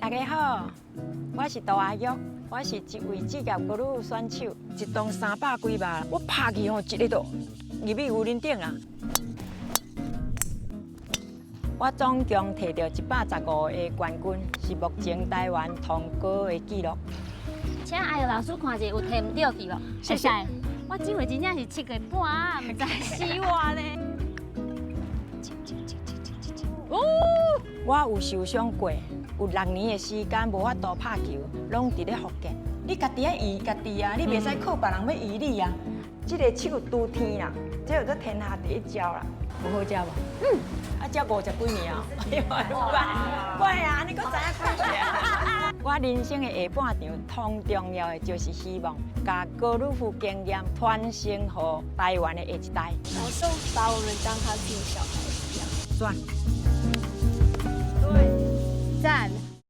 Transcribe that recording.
大家好，我是杜阿玉，我是一位職業高爾夫選手，一檔三百幾碼，我拍去吼，一个就入去牛奶頂啦。我總共提著115個冠軍，是目前台灣統高的紀錄。請阿玉老師看一下，有提毋著去無？謝謝。我這回真正是7個半，毋知死我咧。哦，我有受傷過，有6年的時間無法度拍球，攏佇咧復健。你家己愛醫家己啊，你袂使靠別人欲醫你啊。這个手拄天啦，這叫做天下第一招啦。有好食無？嗯。啊，才50幾年啊！怪怪啊，你閣知影幾歲？我人生的下半場，通重要的就是希望共高爾夫經驗傳承予台灣的下一代。老師把我們當他自己小孩一樣。算。對，讚。